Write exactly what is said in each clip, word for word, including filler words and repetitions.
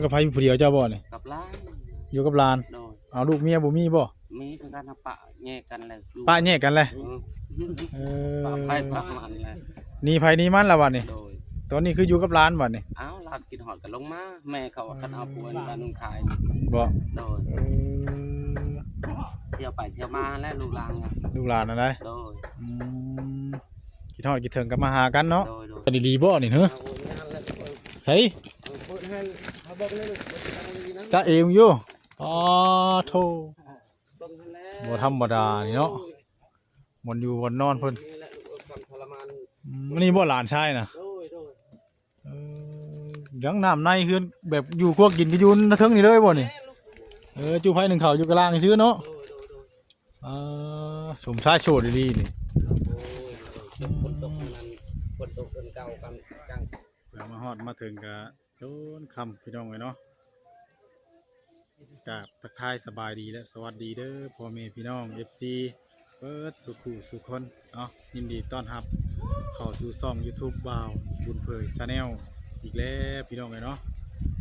กับไผผู้เดียวเจ้าบ่นี่ กับหลาน อยู่กับหลาน โดย เอาลูกเมียบ่มีบ่ มีคือกันนะ ปะแยกกันแล้ว อยู่ ปะแยกกันเลย เออ เออ ปะไผปะมันแล้ว หนีไผหนีมันแล้วบัดนี้ โดย ตอนนี้คืออยู่กับหลานบัดนี้ อ้าว หลานคิดฮอดก็ลงมา แม่เขาว่าคันเอาผัวในบ้านนุ่งขาย บ่ โดย เออ เที่ยวไปเที่ยวมาแล้วลูกหลานไง ลูกหลานนะได้ โดย อืม คิดฮอดคิดถึงก็มาหากันเนาะ โดย โดย อันนี้ดีบ่นี่เหรอ เอางานแล้ว เฮ้ย เปิดให้เขาเบิ่งเลยลูก เบิ่งทางนี้นะ จ้าเองอยู่ อ๋อ โธ่ เบิ่งให้แล้ว บ่ธรรมดานี่เนาะ บ่อนอยู่บ่อนนอนเพิ่น นี่แหละลูกเอ้ย ความทรมาน อืม อันนี้บ่หลานชายนะ โดย โดย เออ ยังน้ำในเฮือนแบบอยู่ครัวกินก็อยู่เทิงนี่เลยบ่นี่ แม่ลูก เออ จุไผหนึ่งเขาอยู่กลางซื่อเนาะ โดย โดย โดย อ่า สมชายโสดดีๆนี่ โอ้ย ฝนตกมื้อนั้น ฝนตกเดือนเก้ากันกลาง เพื่อมาฮอดมาถึงกะจนค่ำพี่น้องเอ้ยเนาะ กราบทักทายสบายดีและสวัสดีเด้อพ่อแม่พี่น้อง เอฟซี เบิดสุขุสุคนเนาะ ยินดีต้อนรับเข้าสู่ช่อง YouTube บ่าวบุญเผย Channel อีกแล้วพี่น้องเอ้ยเนาะ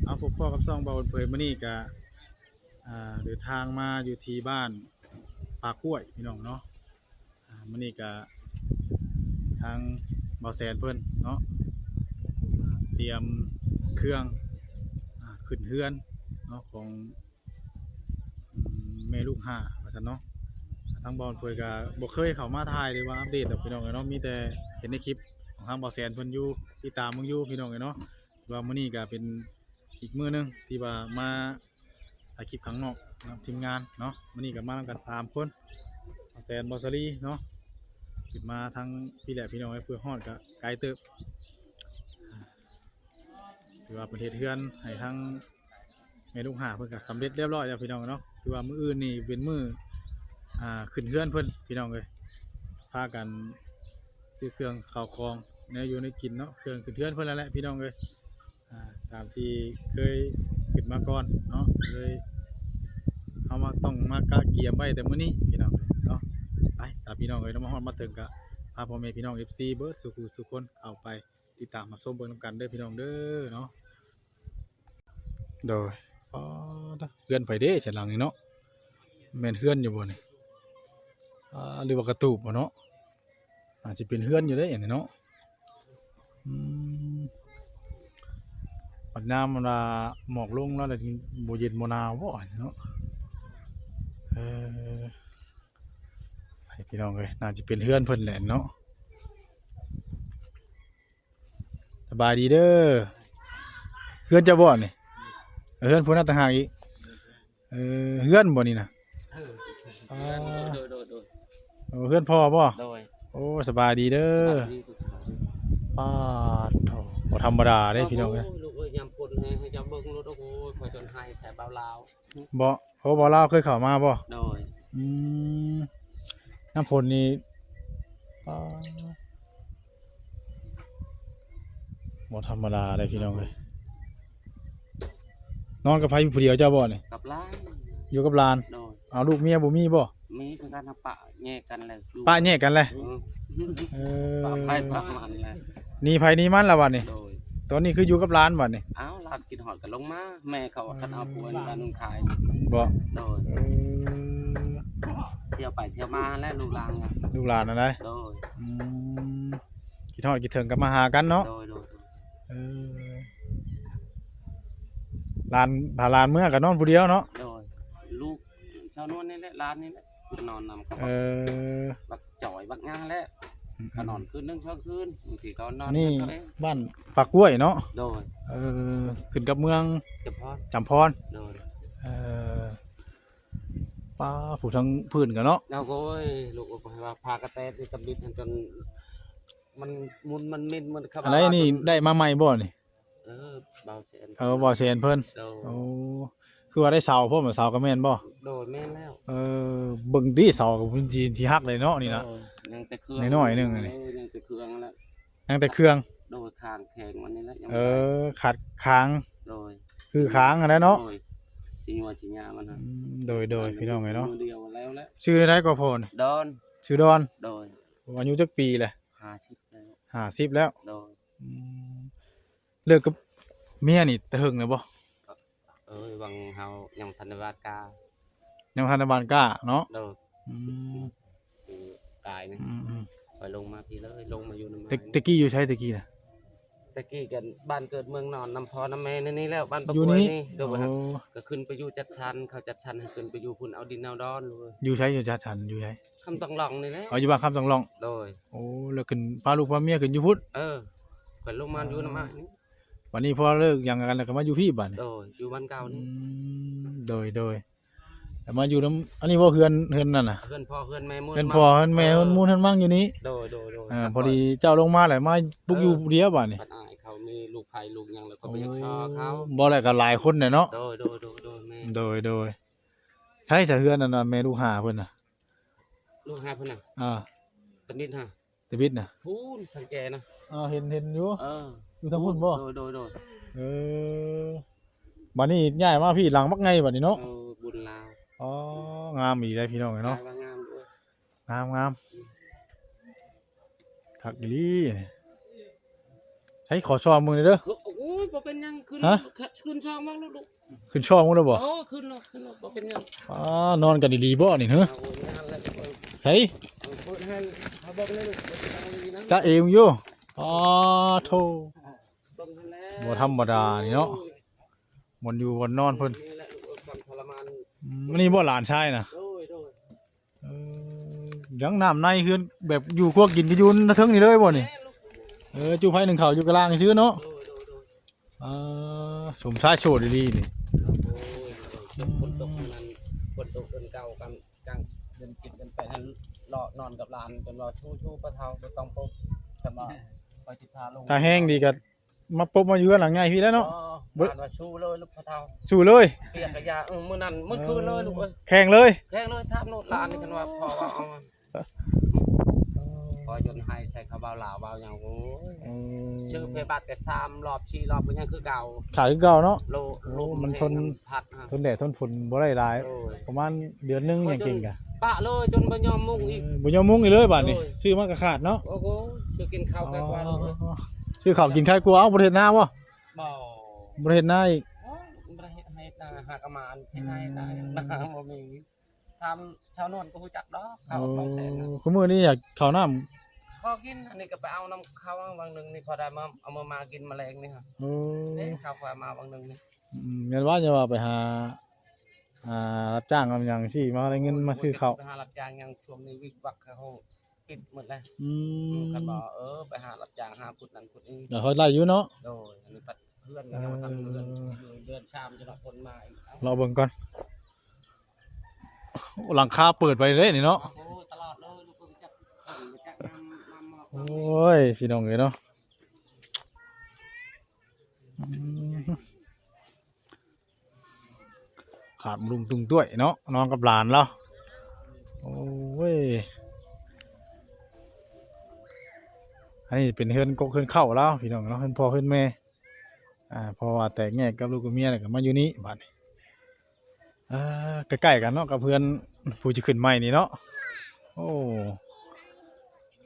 เอาพบพ้อกับช่องบ่าวบุญเผยมื้อนี้กะ อ่า เดินทางมาอยู่ที่บ้านป่ากล้วยพี่น้องเนาะ อ่า มื้อนี้กะทางบ่าวแสนเพิ่นเนาะ อ่า เตรียมเครื่อง อ่า ขึ้นเฮือนเนาะ ของ อืม แม่ลูกห้าว่าซั่นเนาะ ทางบ่าวเผยกะบ่เคยเข้ามาถ่ายหรือว่าอัปเดตดอกพี่น้องเอ้ยเนาะ มีแต่เห็นในคลิปของทางบ่าวแสนเพิ่นอยู่ ติดตามเบิ่งอยู่พี่น้องเอ้ยเนาะ ว่ามื้อนี้กะเป็นอีกมื้อหนึ่งที่ว่ามาถ่ายคลิปข้างนอกเนาะ ทีมงานเนาะ มื้อนี้กะมานำกันสามคน บ่าวแสน บ่าวสาลีเนาะ ขึ้นมาทางพี้แหละพี่น้องเอ้ย เพื่อฮอดกะไกลเติบ ถือว่าเพิ่นเฮ็ดเฮือนให้ทางแม่ลูกห้าเพิ่นก็สำเร็จเรียบร้อยแล้วพี่น้องเนาะ ถือว่ามื้ออื่นนี่เป็นมื้อ อ่า ขึ้นเฮือนเพิ่นพี่น้องเอ้ย พากันซื้อเครื่องข้าวของแนวอยู่แนวกินเนาะ เครื่องขึ้นเฮือนเพิ่นแล้วแหละพี่น้องเอ้ย อ่า ตามที่เคยขึ้นมาก่อนเนาะ เลยเฮามาต้องมากะเกียมไว้แต่มื้อนี้พี่น้องเนาะ ไป ถ้าพี่น้องเอ้ยเนาะ มาฮอดมาถึงกะพาพ่อแม่พี่น้อง เอฟซี เบิดสุขุสุคนเข้าไป ติดตามรับชมเบิ่งนำกันเด้อพี่น้องเด้อเนาะ โดย อ๋อ เฮือนไผเด้ เสียงหลังนี่เนาะ แม่นเฮือนอยู่บ่นี่ อ่า หรือว่ากระตูบบ่เนาะ อาจจะเป็นเฮือนอยู่เด้อันนี้เนาะ อืม บัดยามมันว่าหมอกลงแล้ว แล้วบ่เย็นบ่หนาวบ่เนาะ เออ ให้พี่น้องเอ้ย น่าจะเป็นเฮือนเพิ่นแหละเนาะ สบายดีเด้อ เฮือนเจ้าบ่นี่ เฮือนผู้นั้นต่างหากอีก เออ เฮือนบ่นี่นะ เออ อ๋อ โดย โดย โดย โอ้ เฮือนพ่อบ่ โดย โอ้ สบายดีเด้อ สบายดี ปาดโถ บ่ธรรมดาเด้พี่น้องเอ้ย โอ้ย ลูกเอ้ย ยามฝนให้ ให้เจ้าเบิ่งรถ โอ้ย ข้อยจนไห้ใส่เบาลาว บ่ โอ้ บ่าวลาวเคยเข้ามาบ่ โดย อืม น้ำฝนนี่ ปาด บ่ธรรมดาเลยพี่น้องเอ้ย นอนกับไผผู้เดียวเจ้าบ่นี่ กับหลาน อยู่กับหลาน โดย เอาลูกเมียบ่มีบ่ มีคือกันนะ ปะแยกกันแล้ว อยู่ ปะแยกกันเลย เออ เออ ปะไผปะมันแล้ว หนีไผหนีมันแล้วบัดนี้ โดย ตอนนี้คืออยู่กับหลานบัดนี้ อ้าว หลานคิดฮอดก็ลงมา แม่เขาว่าคันเอาผัวในบ้านนุ่งขาย บ่ โดย เออ เที่ยวไปเที่ยวมาแล้วลูกหลานไง ลูกหลานนะได้ โดย อืม คิดฮอดคิดถึงก็มาหากันเนาะ โดย โดย โดย เออ หลาน พาหลานเมือก็นอนผู้เดียวเนาะ โดย ลูกเช้านวลนี่แหละ หลานนี่แหละ นอนนำเขา เออ บักจ่อยบักหยังแหละ อืม ก็นอนคืนหนึ่งสองคืน บางทีก็นอน นี่ กับเขาเอง บ้านปากกล้วยเนาะ โดย เออ ขึ้นกับเมือง จำพร จำพร โดย เออ ป้า ผู้ทั้งพื้นกันเนาะ เราก็ โอ้ย ลูกก็ให้ว่าพากระแตที่กำบิดจนมันมุนมันมินมันเข้ามา อะไรนี่ ได้มาใหม่บ่นี่ เออ บ่าวแสน เออ บ่าวแสนเพิ่น โดย โอ้ คือว่าได้เสาพร้อม เสาก็แม่นบ่ โดย แม่นแล้ว เออ เบิ่งติเสาก็เพิ่นสิ สิหักเลยเนาะนี่นะ โดย ยังแต่เครื่อง น้อยๆหนึ่งนี่ เออ ยังแต่เครื่องนั่นแหละ ยังแต่เครื่อง โดย คางแข็งมันนี่แหละ ยัง เอ บ่ได้ อ ขาดคาง โดย คือคางอันนั้นเนาะ โดย สิยัวสิยามันนะ อืม โดย โดย พี่น้องเอ้ยเนาะ มือเดียวแล้วแหละ ชื่ออะไรก็พ่อนี่ ดอน ชื่อดอน โดย อายุจักปีแหละ ห้าสิบแล้ว ห้าสิบแล้ว โดย อืม เลิกกับเมียนี่แต่เฮิงแล้วบ่ ก็ เอ้ย วังเฮายังทันได้บาดกา ยังทันได้บาดกาเนาะ โดย อืม คือกายนี่ อืมอืม ไปลงมาพี่เลย ลงมาอยู่นำ แต่ แต่กี้อยู่ไสแต่กี้น่ะ แต่กี้กันบ้านเกิดเมืองนอน นำพ่อนำแม่ในนี่แล้ว บ้านปะ อยู่ กล้วย นี่ นี่ โดย โอ้ ก็ขึ้นไปอยู่จัดสรร เขาจัดสรรให้ขึ้นไปอยู่พุ้น เอาดินเอาดอนเลย อยู่ไส อยู่จัดสรร อยู่ไส คำตองหล่องนี่แหละ อ๋อ อยู่บ้านคำตองหล่อง โดย โอ้ แล้วขึ้น พาลูกพาเมียขึ้นอยู่พุ้น เออ เพิ่นลงมาอยู่นำอ้ายนี่ บัดนี้พอเลิกหยังกันแล้วก็มาอยู่พี้บัดนี้ โดย อยู่บ้านเก่านี่ อืม โดย โดย แต่มาอยู่นำ อันนี้บ่เฮือน เฮือนนั่นน่ะ เฮือนพ่อเฮือนแม่มูล เฮือนพ่อเฮือนแม่ เออ เฮือนมูลเฮือนมังอยู่นี่ โดย โดย โดย อ่า ครับ พอดีเจ้าลงมาแหละ มาปลุกอยู่ เออ ผู้เดียวบัดนี้ บัดอ้ายเขามีลูกไผลูกหยังแล้วก็บ่อยากซ้อเขา โอ้ บ่แล้วก็หลายคนแหละเนาะ โดย โดย โดย โดย แม่ โดย โดย ใช้สะเฮือนนั่นน่ะ แม่ลูกห้าเพิ่นน่ะ ลูกห้าเพิ่นน่ะ อ่า ตะนิดฮะ ตะบิดน่ะ พู้นทางแกนะ อ่า เห็น เห็นอยู่ เออ อยู่ทางพุ้นบ่ โดย โดย โดย เออ บัดนี้ย้ายมาพี้หลังบักไงบัดนี้เนาะ เออ บุญลาว อ๋อ งามอีหลีเด้อพี่น้องเอ้ยเนาะ กลายว่างามด้วย งาม งาม คักอีหลีนี่ ใช้ขอซอมมึงหน่อยเด้อ โอ้ย บ่เป็นหยัง ขึ้น ฮะ ขึ้นซองบ้างลูก ขึ้นซองมึงแล้วบ่ โอ้ ขึ้นแล้ว ขึ้นแล้ว บ่เป็นหยัง อ่า นอนกันดีๆบ่นี่เหรอ เอางานแล้ว ใช่ เอาเปิดให้เขาเบิ่งเลยลูก เปิดให้เขาเบิ่งนะ จ๊ะเองอยู่ อ๋อ โธ่ เบิ่งให้แล้ว บ่ธรรมดานี่เนาะ บ่อนอยู่บ่อนนอนเพิ่น นี่แหละลูก ความทรมาน อืม อันนี้บ่หลานชายน่ะ โดย โดย เออ ยังน้ำในเฮือนแบบอยู่ครัวกินก็อยู่เทิงนี่เลยบ่นี่ แม่ลูก เออ จุไผหนึ่งเขาอยู่กลางซื่อเนาะ โดย โดย โดย อ่า สมชายโสดดีๆนี่ โอ้ย ฝนตกนั่น ฝนตกเดือนเก้ากัน กลางเดือนเจ็ดเดือนแปดนั่น เลาะนอนกับหลานจนว่าชู้ๆ ปะเฒ่า บ่ต้องปลุก แต่ว่าคอยสิพาลง ถ้าแห้งดีก็มาปบมาอยู่หลังใหญ่พี้แล้วเนาะ อ๋อ บ่ บ้านว่าชู้เลยลูกปะเฒ่า สู้เลย เปียกกะยา เออ มื้อนั้นมื้อคืนเลยลูกเอ้ย แข่งเลย แข่งเลย ถามโนดหลานนี่กันว่าพ่อว่าเอามา พอจนให้ใส่ข้าวเบาหลาเบาหยัง โอ้ย อืม ชื่อเพบัตรก็สามรอบสี่รอบก็ยังคือเก่า ขายคือเก่าเนาะ โล โอ้ ลม มันทน แห้งพัดฮะ ทนแดดทนฝนบ่ได้หลาย โอ้ย ประมาณเดือนหนึ่งยังเก่งกะ ปะเลยจนบ่ยอมมุงอีก เออ บ่ยอมมุงอีกเลยบัดนี้ โอ้ย ซื้อมากะขาดเนาะ โอ้โห ซื้อกินข้าวไกลกว่า อ๋อ ซื้อข้าวกินไกลกว่า เอ้า บ่ได้เฮ็ดนาบ่ บ่ บ่ได้เฮ็ดนาอีก อ๋อ บ่ได้เฮ็ดให้นา หากะหมานเฮ็ดให้นา อืม นาบ่มี ถามชาวนวลก็รู้จักดอก เขา โอ้ บางแสนนะ คือมื้อนี้อยากข้าวน้ำ พอกิน อันนี้ก็ไปเอานำเขาวังหนึ่งนี่ พอได้มา เอามา มากินแมลงนี่ฮะ โอ้ เด้ ข้าวควายมาวังหนึ่งนี่ อืม แม่นว่าจะว่าไปหา อ่า รับจ้างรับหยังสิ มาได้เงินมาซื้อข้าว ไปหารับจ้างหยัง ช่วงนี้วิกวักเขาปิดหมดแล้ว อืม อืม คันบอก เออ ไปหารับจ้าง หาขุดนั่นขุดนี่ เดี๋ยวเขาไล่อยู่เนาะ โดย อันนี้ปัดเพื่อนกัน เออ ทำเพื่อน อยู่เดือนสามจะมาคนมาอีก เอ้า รอเบิ่งก่อน โอ้ หลังคาเปิดไปเลยนี่เนาะ โอ้โห ตลอดเลย ลูกเพิ่งจัด จัดน้ำ น้ำหม้อ โอ้ย พี่น้องเอ้ยเนาะ อืม ขาดลุงตุงด้วยเนาะ นอนกับหลานแล้ว โอ้ย อันนี้เป็นเฮือนกกเฮือนเข้าแล้วพี่น้องเนาะ เฮือนพ่อเฮือนแม่ อ่า เพราะว่าแตกแยกกับลูกกับเมียแล้วก็มาอยู่นี่บัดนี้ อ่า ใกล้ๆกันเนาะ กับเฮือนผู้จะขึ้นใหม่นี่เนาะ โอ้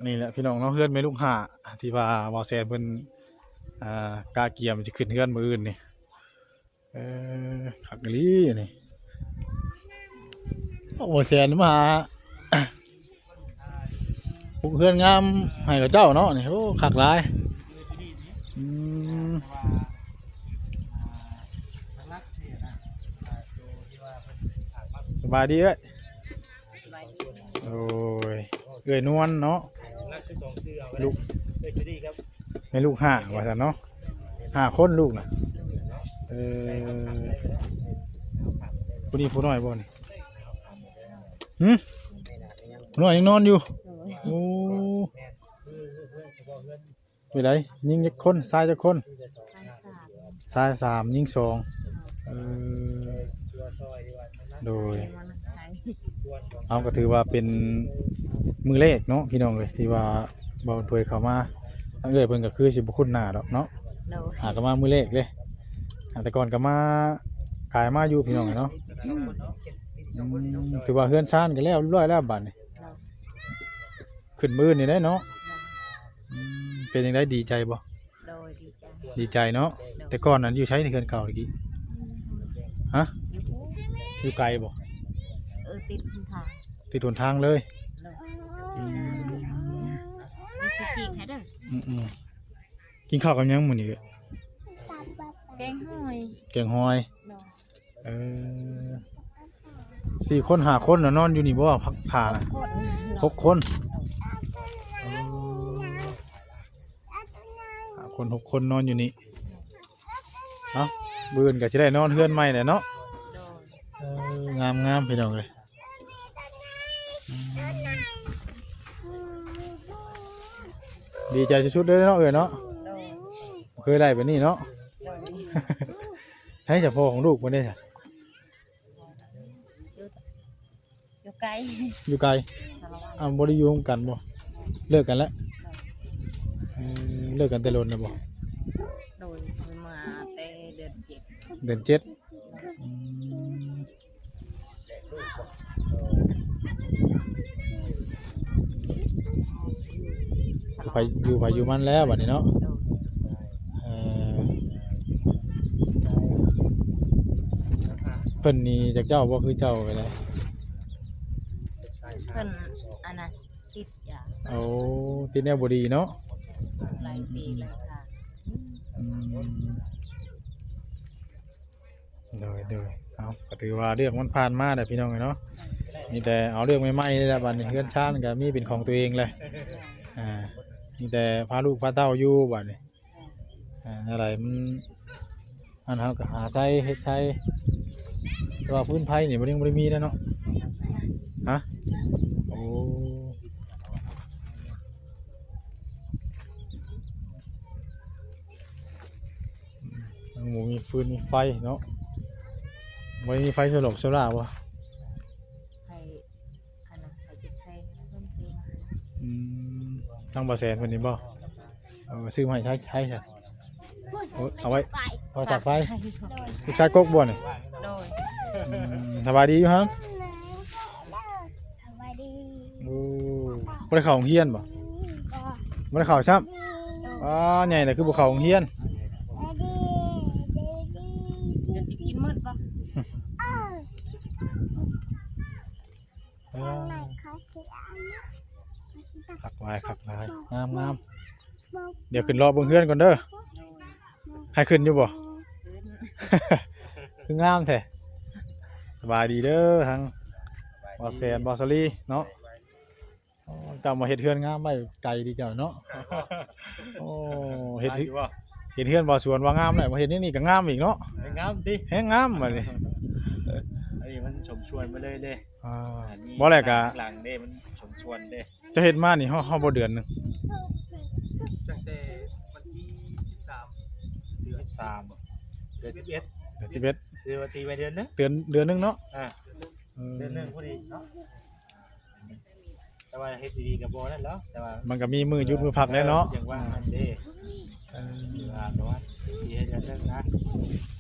นี่แหละพี่น้องเนาะ เฮือนแม่ลูกห้า ที่ว่าบ่าวแสนเพิ่น อ่า กาเกียมจะขึ้นเฮือนมื้ออื่นนี่ เออ คักอีหลีนี่ โอ้ บ่าวแสนมาหา ปลูกเฮือนงามให้กับเจ้าเนาะนี่ โอ้ คักหลาย อืม สบายดีเอ้ย โอ้ย เอื้อยนวลเนาะ ลูก แม่ลูกห้าว่าซั่นเนาะ ห้าคนลูกน่ะ เออ ผู้นี้ผู้น้อยบ่นี่ หึ ผู้น้อยยังนอนอยู่ โอ้ ไปไหน ยิงจักคน ชายจักคน ชายสาม ชายสาม ยิงสอง เออ โดย เอาก็ถือว่าเป็นมื้อแรกเนาะพี่น้องเอ้ย ที่ว่าบ่าวเผยเข้ามา ทางเอื้อยเพิ่นก็คือสิบ่คุ้นหน้าดอกเนาะ โดย หาก็มามื้อแรกเลย อ่า แต่ก่อนก็มา กายมาอยู่พี่น้องเนาะ อืม ถือว่าเฮือนซานก็แล้วเรียบร้อยแล้วบัดนี้ โดย ขึ้นมื้อนี่ได้เนาะ โดย อืม เป็นจั่งใด ดีใจบ่ โดย ดีใจ ดีใจเนาะ โดย แต่ก่อนนั้นอยู่ไสในเฮือนเก่าตะกี้ อืม ฮะ อยู่พุ้น อยู่ไกลบ่ เออ ติดหนทาง ติดหนทางเลย โดย อืม มีสิจีกให้เด้อ อืมๆ กินข้าวกับหยังมื้อนี้ แกงหอย แกงหอย โดย เออ สี่คนห้าคนน่ะนอนอยู่นี่บ่ พักผ่าน่ะ หกคน หกคน เออ ห้าคนหกคนนอนอยู่นี่ เอ้า มื้ออื่นก็สิได้นอนเฮือนใหม่แหละเนาะ โดย เออ งามๆ พี่น้องเอ้ย อืม ดีใจสุดๆ เลยเนาะ เอื้อยเนาะ โดย บ่เคยได้แบบนี้เนาะ โดย ใช้เฉพาะของลูกบ่ได้จ้ะ อยู่ อยู่ไกล อยู่ไกล สารวัตร อ้าว บ่ได้อยู่ร่วมกันบ่ เลิกกันแล้ว เออ เลิกกันแต่โดนแล้วบ่ โดย มาแต่เดือนเจ็ด เดือนเจ็ด อืม อยู่ไผ อยู่ไผอยู่มันแล้วบัดนี้เนาะ โดย เออ เพิ่นนี่จักเจ้าบ่คือเจ้าไปเลย เพิ่นอันนั้นติดยา โอ้ ติดแนวบ่ดีเนาะ หลายปีแล้วค่ะ อืม โดย โดย เอา ก็ถือว่าเรื่องมันผ่านมาแล้วพี่น้องเนาะ มีแต่เอาเรื่องใหม่ๆ นี่แหละ บัดนี้เฮือนชานก็มีเป็นของตัวเองเลย อ่า มีแต่พาลูกพาเต้าอยู่บัดนี้ อ่า อะไรมัน อันเฮาก็หาใช้เฮ็ดใช้ แต่ว่าพื้นไฟนี่บ่ได้ บ่ได้มีแล้วเนาะ ฮะ โอ้ ยังบ่มีฟืนมีไฟเนาะ บ่ได้มีไฟโซลงโซล่าบ่ ไฟ อันนั้นไฟติดไฟเพิ่มเติม อืม ทางบ่าวแสนเพิ่นนี่บ่ เออ ซื้อมาให้ใช้ ใช้ซะ โอ้ย เอาไว้ โทรศัพท์ไฟ โดย ลูกชายกกบ่นี่ โดย อืม สบายดีอยู่ครับ สบายดี โอ้ บ่ได้เข้าโรงเรียนบ่ บ่ บ่ได้เข้าซ้ำ โดย อ๋อ ใหญ่แล้วคือบ่เข้าโรงเรียน เดี๋ยวสิกินหมดบ่ เออ คักหลาย คักหลาย งาม งาม เดี๋ยวขึ้นรอเบิ่งเฮือนก่อนเด้อ ให้ขึ้นอยู่บ่ คืองามแท้ สบายดีเด้อ ทั้งบ่าวแสน บ่าวสาลีเนาะ โอ้ เจ้ามาเฮ็ดเฮือนงามไว้ไกลดีเจ้าเนาะ โอ้ เฮ็ด งามอยู่บ่ เฮ็ดเฮือนบ่าวสวนว่างามแล้ว มาเฮ็ดนี่นี่ก็งามอีกเนาะ งามติ แฮงงามบัดนี้ อันนี้มันสมส่วนมาเลยเด้ อ่า อันนี้ บ่แลกะ หลังเด้ มันสมส่วนเด้ จะเฮ็ดมานี่ เฮา เฮาบ่เดือนหนึ่ง ตั้งแต่วันที่สิบสาม เดือนสิบสาม เดือนสิบเอ็ด เดือนสิบเอ็ด เดือน ตีไปเดือนหนึ่ง เดือน เดือนหนึ่งเนาะ อ่า เออ เดือนหนึ่งพอดีเนาะ แต่ว่าเฮ็ดดีๆก็บ่นั่นแล้ว แต่ว่ามันก็มีมื้อหยุดมื้อพักแหละเนาะ จังว่าอันเด้ เออ ว่าประมาณสี่เดือนหนึ่งนะ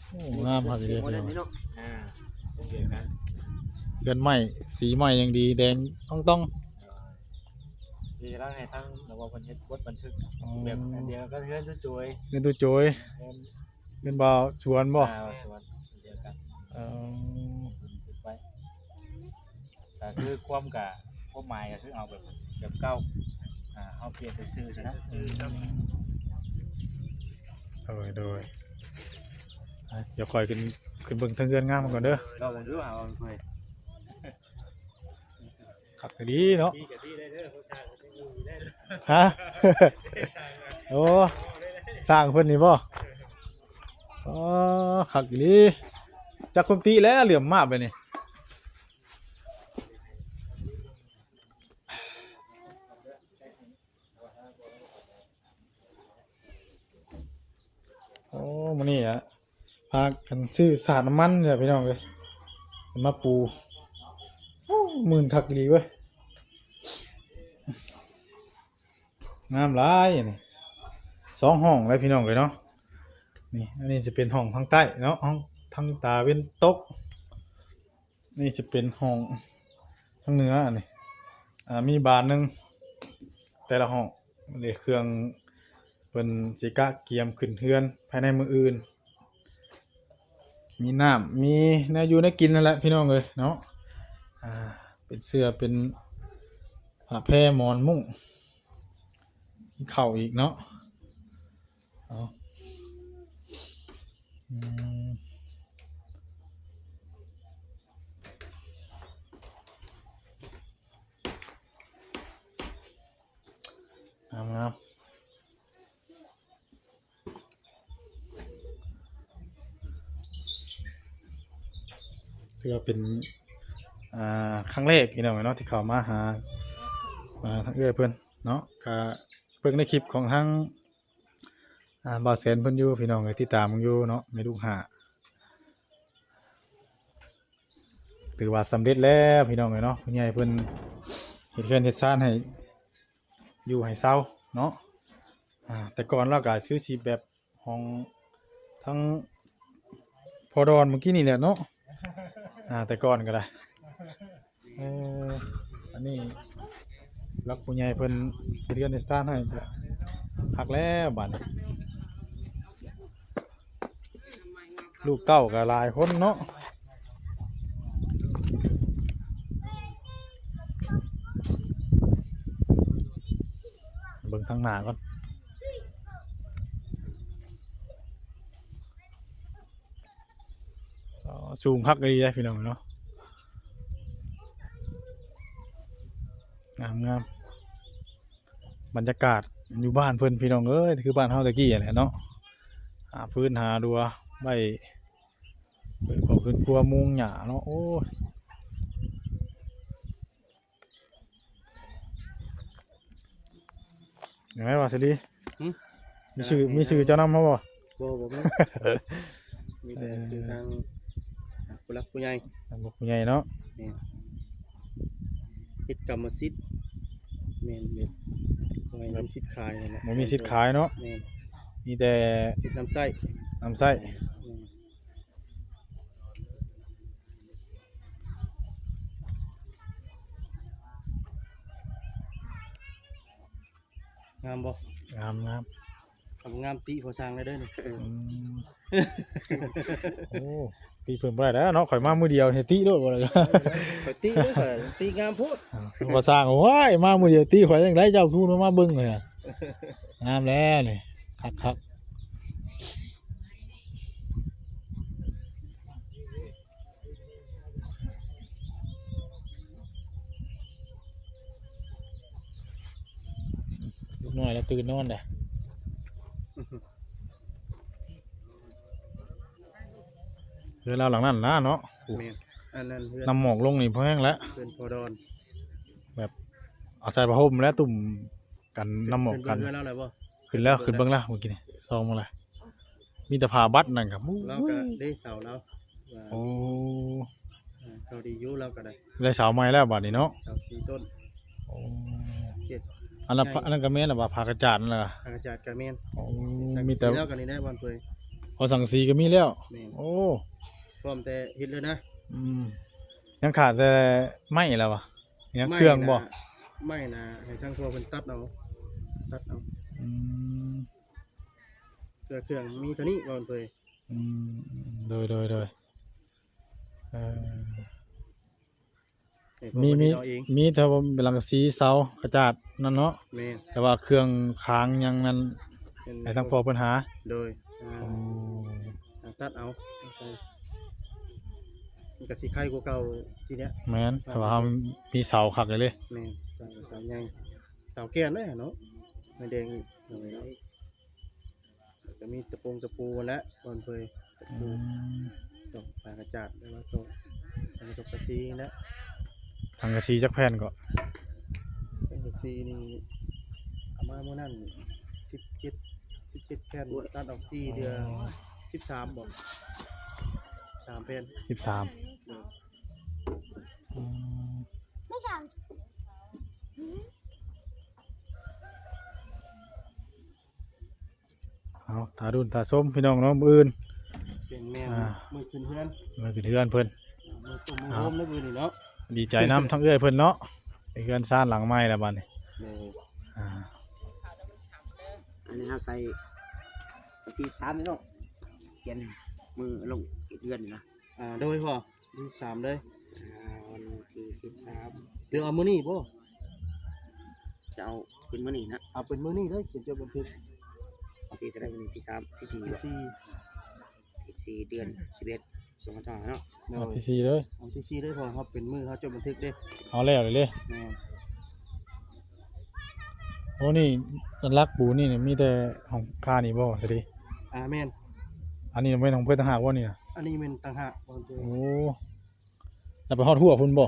โอ้ งามครับ เดือนนี้เนาะ อ่า เดือนนั้น เรือนใหม่ สีใหม่ยังดี แดงอ่องต่อง นี่กำลังให้ทาง แล้วว่าเพิ่นเฮ็ดบทบันทึก อ๋อ แบบอันเดียวก็เฮือนตู้โจย เฮือนตู้โจย เฮือน เฮือนบ่าวสวนบ่ อ่า สวนเดียวกัน เออ บันทึกไว้ ก็คือความกะ ความหมายก็คือเอาแบบ แบบเก่า อ่า เฮาเปลี่ยนแต่ชื่อนะ โดย โดย อ่ะ เดี๋ยวค่อยขึ้น ขึ้นเบิ่งเทิงเฮือนงามก่อนเด้อ ลองดู เอาเพิ่น คักอีหลีเนาะ ดีก็ดีได้เด้อ ผู้ชายก็ยังอยู่ได้ ฮะ โอ้ สร้างเพิ่นนี่บ่ อ๋อ คักอีหลี จักคุมติแล้วเหลื่อมมาบไปนี่ โอ้ มื้อนี้อะ พากันซื้อสาดน้ำมันเนี่ยพี่น้องเอ้ย มาปู โอ้ หมื่นคักอีหลีเว้ย งามหลายอันนี้ สองห้องเลยพี่น้องเอ้ยเนาะ นี่ อันนี้จะเป็นห้องทางใต้เนาะ ห้องทางตะเว็นตก นี่จะเป็นห้องทางเหนืออันนี้ อ่า มีบานหนึ่ง แต่ละห้อง นี่เครื่องเพิ่นสิกะเกียมขึ้นเฮือนภายในมื้ออื่น มีน้ำ มีแนวอยู่แนวกินนั่นแหละพี่น้องเอ้ยเนาะ อ่า เป็นเสื่อ เป็นผ้าแพรหมอนมุ้ง มีข้าวอีกเนาะ เอา อืม งามๆ ถือว่าเป็น อ่า ครั้งแรกพี่น้องเนาะ ที่เข้ามาหา อ่า ทางเอื้อยเพิ่นเนาะ ก็เบิ่งในคลิปของทาง อ่า บ่าวแสนเพิ่นอยู่พี่น้องเอ้ย ติดตามอยู่เนาะ แม่ลูกห้า ถือว่าสำเร็จแล้วพี่น้องเอ้ยเนาะ ผู้ใหญ่เพิ่นเฮ็ดเฮือนเฮ็ดซานให้อยู่ให้เซาเนาะ อ่า แต่ก่อนเราก็คือสิแบบห้องทั้งพอดอนเมื่อกี้นี่แหละเนาะ อ่า แต่ก่อนก็ได้ เออ อันนี้รักผู้ใหญ่เพิ่นเฮ็ดเฮือนเฮ็ดซานให้ คักแล้วบัดนี้ ลูกเต้าก็หลายคนเนาะ เบิ่งทางหน้าก่อน อ๋อ สูงคักอีหลีเด้อพี่น้องเนาะ งามๆ บรรยากาศอยู่บ้านเพิ่นพี่น้องเอ้ย คือบ้านเฮาแต่กี้แหละเนาะ หาฟืนหาดัวไว้ เปิดของขึ้นครัวมุงหญ้าเนาะ โอ้ย ยังไงวะสิริ หึ มีชื่อ มีชื่อเจ้านำเขาบ่ บ่ บ่มี มีแต่ เออ ชื่อทางผู้หลักผู้ใหญ่ ทางผู้ใหญ่เนาะ แม่น เฮ็ดกรรมสิทธิ์ แม่น แม่น บ่มีสิทธิ์ขายนั่นแหละ บ่มีสิทธิ์ขายเนาะ แม่น มีแต่สิทธิ์นำใช้ นำใช้ แม่น งามบ่ งาม งาม งามติพอสร้างได้เด้อนี่ อืม โอ้ ติเพิ่นบ่ได้แล้วเนาะ ข่อยมามื้อเดียวเฮ็ดติโลดบ่ได้ ข่อยติเด้อ ข่อยติงามโพด อ่า พอสร้าง โอ้ย มามื้อเดียวติข่อยจั่งใด๋ เจ้าคือบ่มาเบิ่งเลยอะ งามแล้วนี่ คักๆ ลูกน้อยแล้วตื่นนอนเด้อ เฮือนลาวหลังนั้นนะเนาะ แม่น อันนั้นเฮือน น้ำหมอกลงนี่พอแห้งแล้ว เฮือนพอดอน แบบ เอาใส่ผ้าห่มแล้วตุ่มกันน้ำหมอกกัน ขึ้นเฮือนลาวแล้วบ่ ขึ้นแล้ว ขึ้นเบิ่งแล้วเมื่อกี้นี่ ส่องเบิ่งแล้ว มีแต่ผ้าบัดนั่นครับ ลาวก็ได้เสาลาว ว่า โอ้ อ่า เขาดีอยู่ลาวก็ได้ ได้เสาใหม่แล้วบัดนี้เนาะ เสาสี่ต้น โอ้ เฮ็ด อันนั้น ใหญ่ อันนั้นก็แม่นแล้วว่าผ้ากระจาดนั่นล่ะ ผ้ากระจาดก็แม่น โอ้ สังกะสี มีแต่ แล้วก็นี่แหละบ้านเพิ่น พอสังกะสีก็มีแล้ว แม่น โอ้ พร้อมแต่เฮ็ดเลยนะ อืม ยังขาดแต่ไม้แล้ววะ ยังเครื่องบ่ ไม้น่ะ ไม้น่ะ ให้ทางครัวเพิ่นตัดเอา ตัดเอา อืม เพื่อเครื่องมีเท่านี้ว่ามันเผย อืม โดย โดย โดย เอ่อ ให้พวก มี มัน มี เอาเอง มีแต่ว่าเป็นหลังสีเสากระจาดนั่นเนาะ แม่น แต่ว่าเครื่องค้างยังนั่น เป็น ให้ทางพ่อเพิ่นหา โดย อ่า โอ้ อ่า ตัดเอา ใส่ มันก็สิไคกว่าเก่าทีเนี้ย แม่น แต่ว่าเรามีเสาคักเลย แม่น เสา เสาใหญ่ เสาแก่นเลยเนาะ ไม้แดงอีก เอาไว้เนาะ แล้วก็มีตะปงตะปูและบอนเปย ตะ อื ปู ม ตอกปลากระจาด แล้วก็ตอกสังกะสีและ สังกะสีจักแผ่นก็ สังกะสีนี่เอามาเมื่อนั้น สิบเจ็ด สิบเจ็ดแผ่น ตัดออกสี่ อ๋อ เดือน สิบสามบ่ สามแผ่น สิบสาม โดย อืม ไม่สาม เอา ถ้ารุ่นถ้าชมพี่น้องเนาะ มื้ออื่น เป็นแม่ อ่า มื้อขึ้นเฮือน มื้อขึ้นเฮือนเพิ่น มื้อต้มมื้อโฮมในมื้อนี้เนาะ ดีใจนำทั้งเอื้อยเพิ่นเนาะ ได้เฮือนซานหลังใหม่แล้วบัดนี้ โดย อ่า อันนี้เราใส่วันที่สิบสามนี่เนาะ เขียน มื้อลงเฮ็ดเฮือนนี่นะ อ่า โดยพ่อ ที่สามเลย อ่า วันที่สิบสาม เดี๋ยวเอามื้อนี้บ่ จะเอาเป็นมื้อนี้นะ เอาเป็นมื้อนี้เลย เขียนจดบันทึก เอาที่เท่าไหร่ วันที่สาม ที่สี่ ที่สี่ ที่สี่ เดือนสิบเอ็ด สองพันห้าเนาะ โดย เอาที่สี่เลย เอาที่สี่เลย เพราะว่าเป็นมื้อเขาจดบันทึกเด้ เอาแล้วเลยเลย แม่น โอ้ นี่หลักปูนี่เนี่ยมีแต่ของข้านี่บ่ สวัสดี อ่า แม่น อันนี้เป็นของเพิ่นต่างหากบ่นี่นะ อันนี้แม่นต่างหาก โอ้ แล้วไปฮอดหัวพุ่นบ่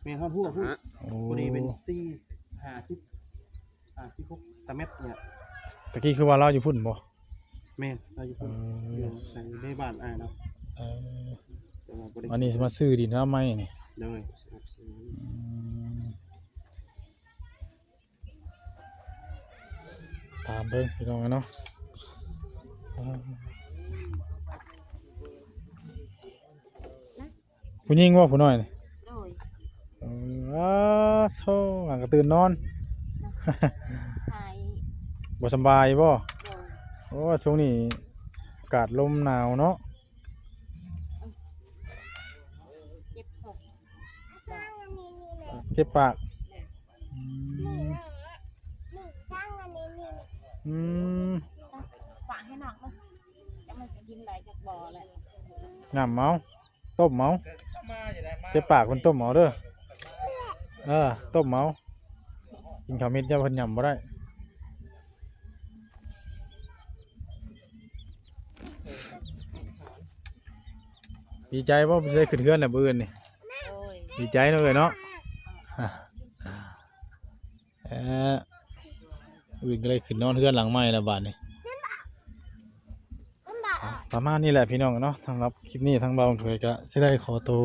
แม่นฮอดหัวพุ่น ฮะ โอ้ พอดีเป็นสี่ ห้าสิบ ห้าสิบหกตะเม็ดเนี่ย ตะกี้คือว่าลาวอยู่พุ่นบ่ แม่น ลาวอยู่พุ่น เออ อยู่ในบ้านอ้ายเนาะ เออ แต่ว่าบ่ได้ อันนี้สิมาซื้อดินทำไมนี่ โดย อืม ถามเบิ่งพี่น้องเนาะ อ่า ผู้หญิงบ่ผู้น้อยนี่ โดย เออ อ้าโธ่ หากะตื่นนอน หาย บ่สำบายบ่ โดย โอ้ ช่วงนี้อากาศลมหนาวเนาะ เจ็บท้อง เจ็บปาก อืม อืม ฝากให้น้องเนาะ จะมันจะกินได้จักบ่แหละ น้ำเมา ต้มเมา เจ็บปากเพิ่นต้มเมาเด้อ เออ ต้มเมา กินข้าวเม็ดเจ้าเพิ่นหย่ำบ่ได้ ดีใจบ่ สิได้ขึ้นเฮือนแล้วมื้ออื่นนี่ โอ้ย ดีใจเนาะเอ้ยเนาะ เอ่อ อื่นก็เลยขึ้นนอนเฮือนหลังใหม่แล้วบาดนี้ ประมาณนี้แหละพี่น้องเนาะ สำหรับคลิปนี้ทางบ่าวเผยก็สิได้ขอตัว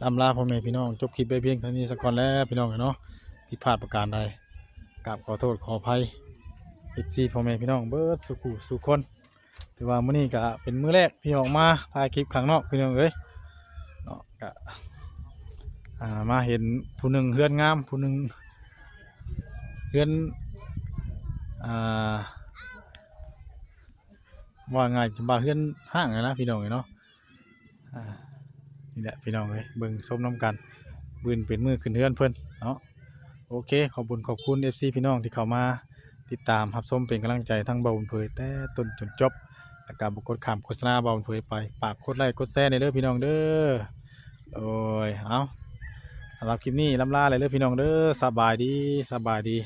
ล่ำลาพ่อแม่พี่น้อง จบคลิปไปเพียงเท่านี้ซะก่อนแล้วพี่น้องเนาะ ผิดพลาดประการใด กราบขอโทษขออภัย เอฟซี พ่อแม่พี่น้องเบิดสู่ผู้สู่คน ถือว่ามื้อนี้ก็เป็นมื้อแรกที่ออกมาถ่ายคลิปข้างนอกพี่น้องเอ้ย เนาะ ก็ อ่า มาเห็นผู้หนึ่งเฮือนงาม ผู้หนึ่งเฮือน อ่า ว่าง่ายจะว่าเฮือนห้างนั่นนะพี่น้องเอ้ยเนาะ อ่า นี่แหละพี่น้องเอ้ย เบิ่งชมนำกัน มื้ออื่นเป็นมื้อขึ้นเฮือนเพิ่นเนาะ โอเค ขอบบุญขอบคุณ เอฟซี พี่น้องที่เข้ามาติดตามรับชมเป็นกำลังใจทั้งบ่าวบุญเผยแต่ต้นจนจบ แล้วก็บ่กดข้ามโฆษณาบ่าวบุญเผยไป ฝากกดไลค์กดแชร์หน่อยเด้อพี่น้องเด้อ โอ้ย เอา สำหรับคลิปนี้ล่ำลาเลยเด้อพี่น้องเด้อ สบายดี สบายดี